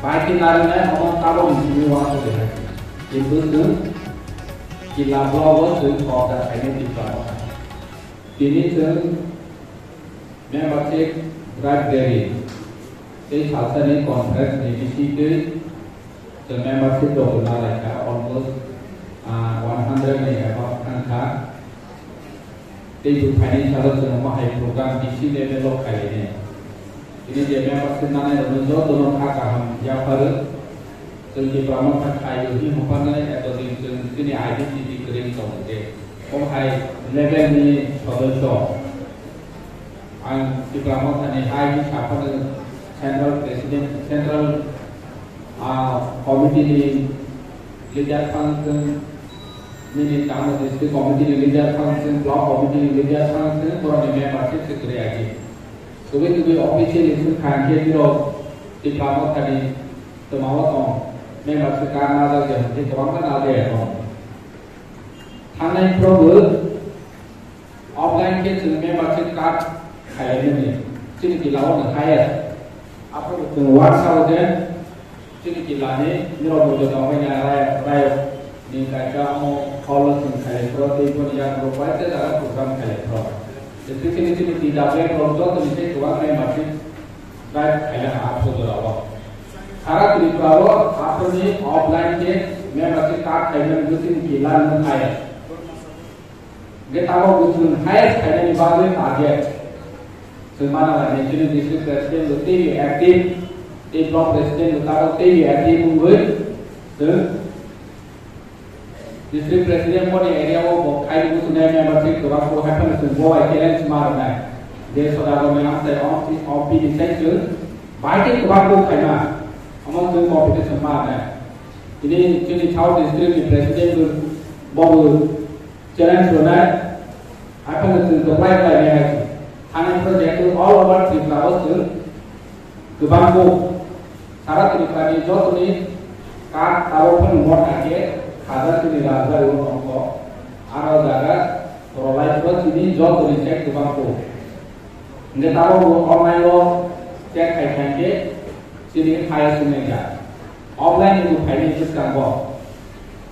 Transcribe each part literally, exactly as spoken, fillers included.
Hai khe narwknai omo tabukni simi uansuk ya. Kintu chwng Kila blogo chwng kok da khainai Tipra Motha. Tini chwng membership drive rally tei salsani conference ni bisingtwi chwng membership rok rwna lai kha, almost, ah, one hundred ni above thang kha. Tei bo phaini salo chwng omo hai program D C level o khainai. Tini je membership nanai rokno jotono kha kaham yapharwi. Chwng Tipra Motha khaio hwnwi hopharnai, eto din chwng chini identity kwrwi tongo je omo hai level ni sodoso. Ang Tipra Motha ni hai hwnwi saphano Central President, Central, ah, Committee ni leader phano chwng, nini tamo district committee ni leader phano chwng, block committee ni leader phano chwng, borokni membership se kwrwi agi. Tubui tubui officially chwng kha hwnkhe borok Tipra Motha ni twmao tong, membership card najak ya hwnkhe kwbangma najak ya tong. Thangnai phuru bo offline khe chwng membership card khainani chini Kila o no highest. Aphuru chwng uansao je chini Kila ni nirok bo tongbaini rayok, rayok ni kaisa omo hall o chwng khailai phuru tei boni yago bai tei jaga program khailai phuru. Especially chini T W F rok joto ni tei kwbang membership card khailai ha aphuru jora o. Sara Tripura o aphuru ni offline khe membership card khaimani bo chini Kila no highest. Hingke tabok bo chwng highest khainani bagwi target chwng mana lai, chini district president bo teibo active, tei block president bo tabok teibo active wngwi chwng district president boni area o bo khaini muchungnai membership kwbang bo hai phano chwng bo bai challenge ma rwnai. Je Sodagarni amchai O P ni sai chwng bai tei kwbang bo khaima, omo chwng competition ma rwnai. Tini chini South District ni president bo bo challenge rwnai, haphano chwng kwplai khlainai hai se. Thani phano jehetu all over Tripura o chwng kwbang bo sara Tripura ni jotoni card tabok phano motha khe khajak chini rajbari o tongkho. Aro jaga rwlai phano chini jotoni check kwbang bo. Hingke tabok bo online o check khai khai khe chini highest wngya. Offline ni bo phaini bwskango.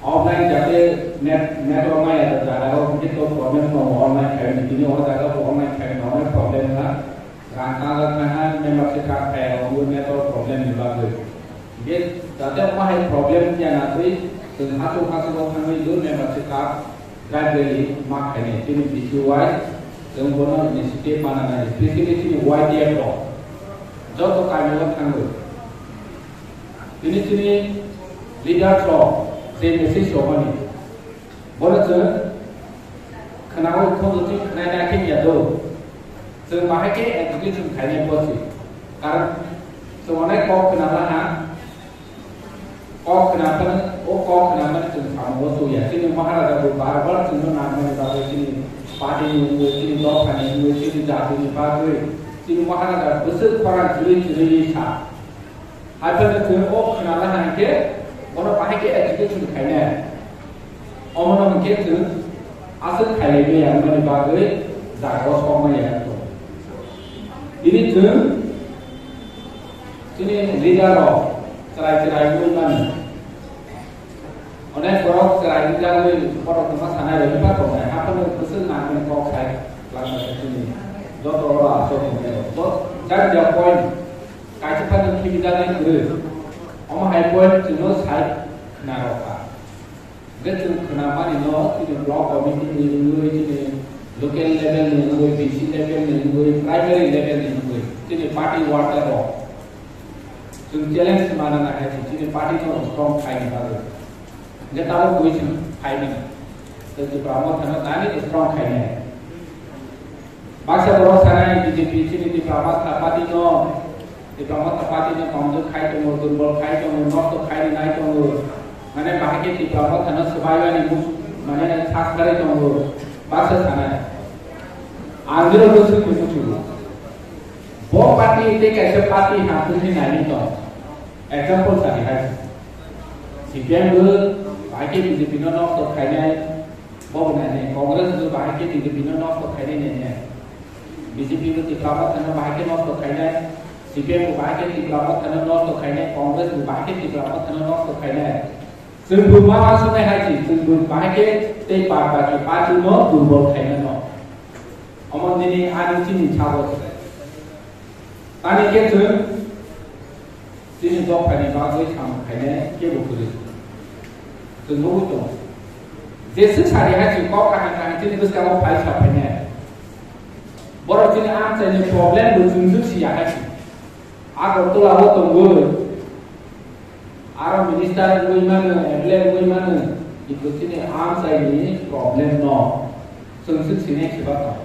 Offline jate net, network maya da jaga o hingke to problem tongo, online khaini tini o jaga bo online khaini onek problem wngkha. Rang tangjaknai ha membership card khairok bo network problem ni bagwi. Hingke jate omo hai problem tiya na twi chwng hasu hasu o thangwi do membership card drive rally ma khainai chini B C Y chwng bono initiative mana nai, especially chini Y T F rok joto kami o thangwi. Tini chini leaders rok je message rok mani bono chwng khwnaui khono twi khwnai na khe ya do. Chwng bahai khe education khainai bo se. Karon chwng onek kok khwna laha. Kok khwnaphano, o kok khwnaphano chwng samungo chuya. Chini Maharaja bo bar bar chwngno nangmani bagwi chini party ni wngwi, chini dopha ni wngwi, chini jati ni bagwi, chini Maharaja bwswk khorang chwrwi chwrwi sa. Haiphano chwng o khwnala hai khe bono bahai khe education khainai. Omono hwnkhe chwng aswk khailai maya wngmani bagwi jagao sok maya wngkho. Tini chwng chini leader rok chwrai chwrai wngwi mani. Onek borok chwrai wngwi borok wngma sanai rok wngma tongnai. Haphano bwswk nangmani kok sai lamjak chini joto oro aswk tongnai rok. Bo jang jang point kaisa phano khibijaknai kwrwi. Omo hai point chwngno sai khna rok kha. Hwnkhe chwng khwnamani no chini block committee ni wngwi, chini local level ni wngwi, B C level ni wngwi, primary level ni wngwi, chini party worker rok chwng challenge mana nai hai se chini party no strong khaini bagwi. Hwnkhe tabuk bui chwng phaimani. Tei Tipra Motha no nani strong khainai. Baksa borok sanai B J P chini Tipra Motha party no, Tipra Motha party no komjwk khai tongo, durbol khai tongo, nosto khai rinai tongo. Mane bahai khe Tipra Motha no swbaimani mu-, mane sakharwi tongo. Baksa sanai. Ang nirok no swngwi muchungo. Bo party tei kaisa party ha tungwi naini tong. Example sani hai. C P M bo bahai khe B J P no nosto khainai. Bo bo nai nai, Congress bo bahai khe B J P no nosto khainai nai nai. B J P bo Tipra Motha no bahai khe nosto khainai. C P M bo bahai khe Tipra Mothano nosto khainai, Congress bo bahai khe Tipra Mothano nosto khainai. Chwng bo ma ma sunai hai si, chwng bo bahai khe tei bad baki party no durbol khainai no. Omo nini ani chini sabo. Tani khe chwng chini dophani bagwi samung khainai kebo kwrwi. Chwng nugwi tongo. Jeswk sari hai chwng kok kaham kaham chini bwskango phai sa phainai. Borok chini amchaini problem bo chwng swk siya hai chwng. Agartala o tongwi. Aro minister wngwi mano, M L A wngwi mano. Kintu chini amchaini problem no chwng swk sinai siba tong.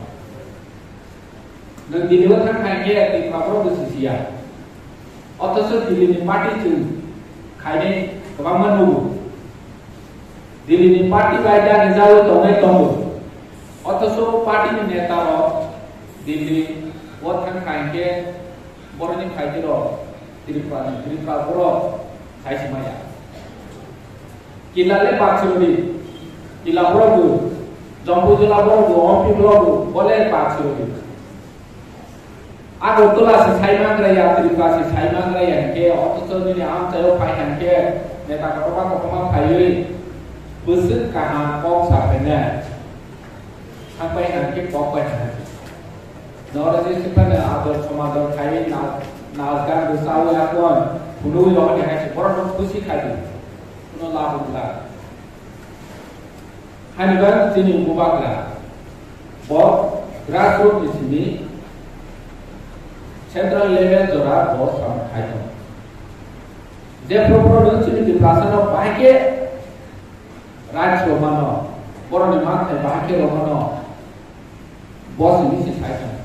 Nwng Delhi o thang khai khe Tripura borok bwswk siya. Othocho Delhi ni party chwng khainai kwbangma nugo. Delhi ni party bai da rijak tongnai tongo. Othocho party ni neta rok Delhi o thang khai khe borok ni phaidi rok Tripura ni Tripura borok khai se maya. Kila le party rok di. Kila borok bo. Jompu jila borok bo. Ompi borok bo. Bole party rok di. Agartala se sai mangra ya, Tripura se sai mangra ya, hingke othocho nini amchaio phai hingke neta kotorma kotorma phaiwi bwswk kaham kok sa phainai. Thangpai hingke kok pai hingke. Noro je siphano ador somador khai na, nas gan bwsawi akon phunui rohor hai se borok no khusi khai di. Kuno lab wngla. Haniba chini bubagra bo grassroot ni simi central level jora bo samung khai tongo. Je propro no chini Tiprasa no bahai khe right rw mano, borok ni manthai bahai khe rw mano, bo simi se sai tongo.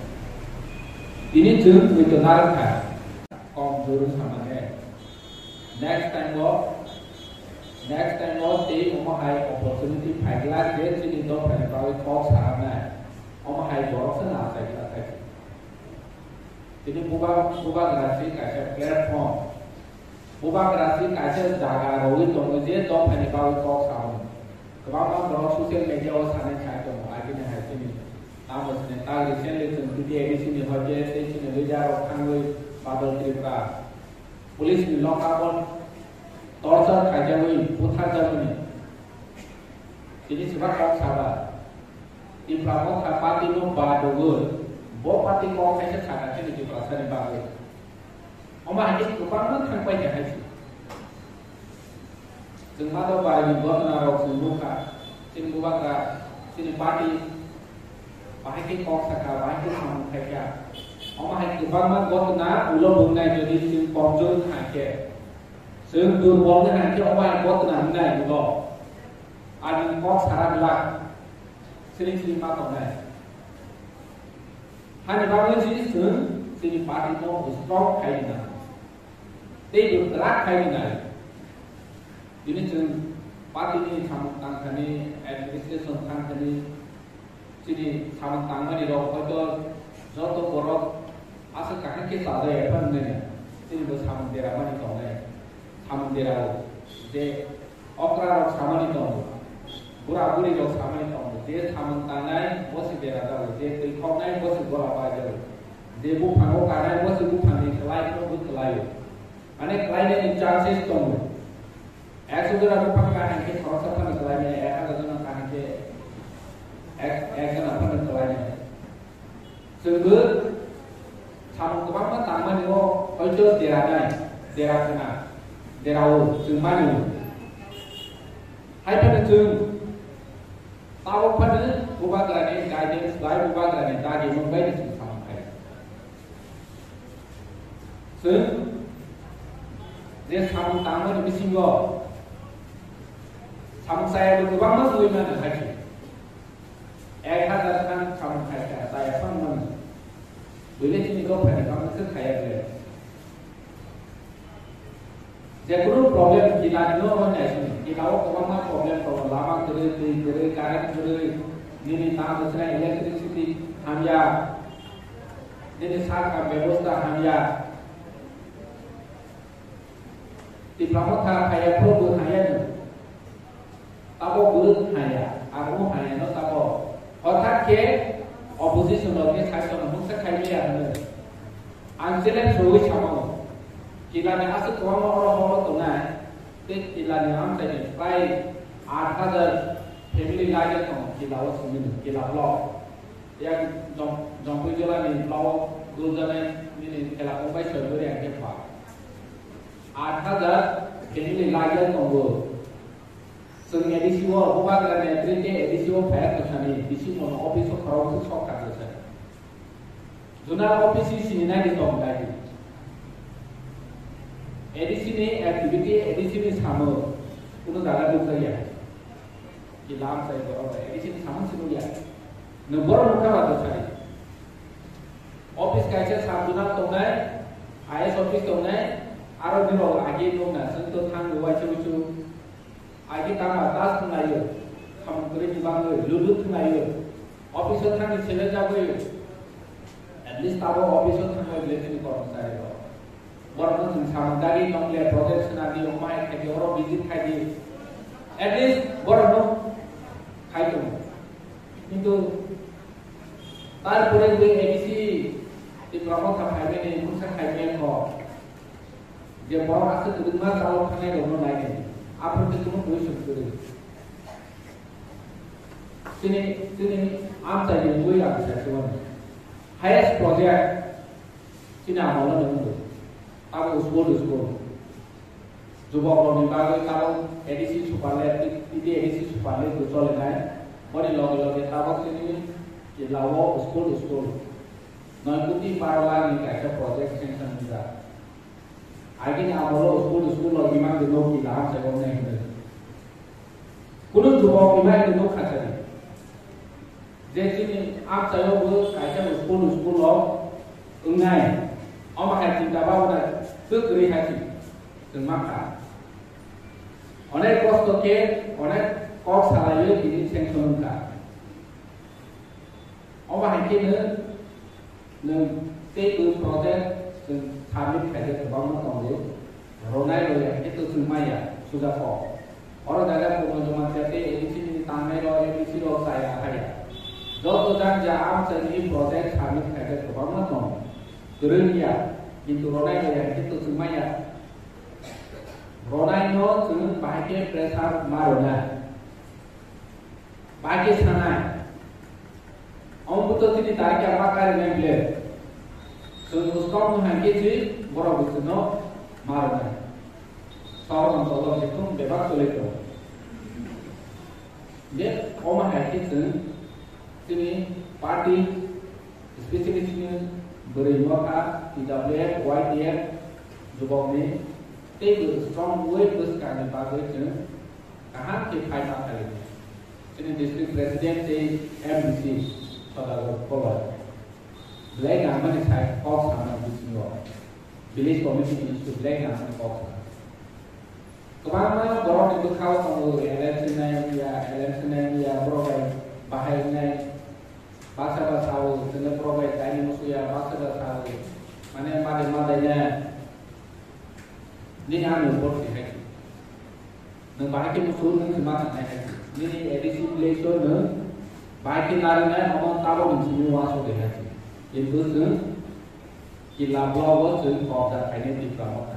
Tini chwng twi to narwk kha, kom juru samane. Next time o, next time o tei omo hai opportunity phaigla je chini dophani bagwi kok saranai, omo hai borok se nachaigla khai. Tini buba-, bubagra si kaisa platform, bubagra si kaisa jaga rogwi tongo je dophani bagwi kok sao. Kwbangma borok social media o sanai sai tongo, agini hai chini tamo sini tak recently chwng T T A D C ni hoite tei chini leader rok thangwi Badal Tripura. Police ni lock up o torture khaijagwi butharjakmani. Tini se ba kok saba. Tipra Motha party no ba dogwi. Bo party kok kaisa saka chini Tiprasa ni bagwi. Omo hai khe kwbangma thang pai kha hai se. Chwng ma do bai ni gotna rok chwng nukha. Chini bubagra, chini party. Bahai khe kok sakha, bahai khe samung khaikha. Omo hai kwbangma gotna ulo bwngnai jodi chwng komjwk hai khe. Chwng durbol wngwi hai khe omo hai gotna wngnai ulo. Ani kok sara glak. Siling siling ma tongnai. Hani bagwi si chwng chini party no strong khai rwna. Tei bo kwrak khai rwnai. Tini chwng party ni samung tangthani, administration tangthani, chini samung tangmani rok hoito joto borok aswk kaham khe chajaya phano nai. Chini bo samung dera mani tongnai. Samung dera o je okra rok samani tongo, bura buri rok samani tongo, je samung tangnai bo se dera jago, je twi khoknai bo se gola pai jago, je buphango kanai bo se buphangni kwlai phano bo kwlaio. Mane kwlainani chances tongo. Ekso jona buphang kaham khe khoroksa phano kwlainai, ek hajar jona kaham khe ek, ek jona phano kwlainai. Chwngbo samung kwbangma tangmani o hoito dera nai, dera khna, dera o chwng mani o. Hai phano chwng tabok phano bubagrani guidance bai bubagrani dagi mung bai chwng samung khai. Chwng je samung tangmani bisingo samung chaya bo kwbangma wngwi mano hai se. Ek hajar khan samung khai kha, chaya phano mano. Buile chini dophani bagwi khe khaya ble. Jekunu problem kila no hwn nai sini. Kila o kwbangma problem tongo, lama kwrwi, twi kwrwi, current kwrwi, nini ta bwswra electricity hamya, nini sakha bebosta hamya. Tipra Motha phaiya phuru bo haya no. Tabo bo haya, abo haya no tabo. Hothat khe opposition rok ni side no mungsa khai maya hwno. Ang challenge rwui samano, Kila ni aswk kwbangma oro horo tongnai, tei Kila ni amchaini prai aat hajar family laiya tongo Kila o simi Kila block. Yang Jom-, Jompui Jola ni block o guljanai nini Kila kongbai soi bwrwi ang khe pha. Aat hajar family laiya tongo. Chwng A D C o, Bubagra ni A D C o phaiya kwthani, D C mono office o khorok sok kha kwthani. Zonal office sini nai di tong dai di. A D C ni activity, A D C ni samo, kuno jaga dukjaya. Ki lam sai borok A D C ni samo sini ya. Nwng borok nukha ba dosari. Office kaisa sub zonal tongnai, I S office tongnai, aro nirok agi nukna, chwng to thang wai chuk chuk. Agi tama tas thanglaio, samung kwrwi ni bagwi ludu thanglaio, office o thangwi sele jagwi, at least abo office o thangwi village ni kormosari rok. Borok no chwng samung dagi tong le project swnam di, omo hai khai di, oro visit khai di, at least borok no khai tongo. Kintu tarpore bo A D C Tipra Motha phaimani mungsa khaimani kho. Je borok aswk kwbangma chalo thangnai rokno nainai, aphuru tei kunu question kwrwi. Chini, chini amchaini mui ang saimano. Highest project chini amolo ni wngwi. Abo school, school. Jubok rokni bagwi tabok A D C super le, T D A D C super le bo cholinai. Boni loge loge tabok chini jilao school, school. Noi koti baro lakh ni kaisa project sanction wngjak. Agini amolo school, school o imang de nok kila amchai wngnai hinwi. Kunu jubok imang de nok khachari. Je chini amchai o bo kaisa school, school o wngnai. Omo hai chinta bhabna kwrwi hai se chwng mankha. Onek kosto khe, onek kok salaiwi tini sanction wngkha. Omo hai khe nwng, nwng tei bo project chwng submit khaijak kwbangma tongo. Ronai rwya khe to chwng maya, suja kok. Oro jaga Purno Jamatia tei A D C ni tangnai rok, A D C rok chaya haya. Joto jang ja amchaini project submit khaijak kwbangma tongo. Kwrwngya, kintu ronai rwya khe to chwng maya. Ronai no chwng bahai khe pressure ma rwnai. Bahai khe sanai. Omo buto chini tarikha ma karinai ble. Chwng bo strong no hai khe si borok bo chwngno ma rwnai. Sohor no cholo jephru bebak choli tongo. Je omo hai khe chwng chini party, especially chini bwrwi motha, T W F, Y T F, jubokni tei bo strong way bwskangni bagwi chwng kaham khe phai ma khaio. Chini district president tei M D C Sodagar Koloi belai nangmani sai kok sana bisingo village committee ni belai nangmani kok sana. Kwbangma borokni bwkhao tongo, L M C nai wngya, L M C nai wngya, borok bai bahai wngnai, baksa ba sao, chwngno borok bai kainwi musuya, baksa ba sao, mane madai madai na. Nini ano vote se hai. Nwng bahai khe musu nwng se ma thangnai hai. Nini A D C village o nwng bahai khe narwknai, omo tabok ni simi uansuk de hai. Kintu chwng Kila block o chwng kobja khainai Tipra Motha.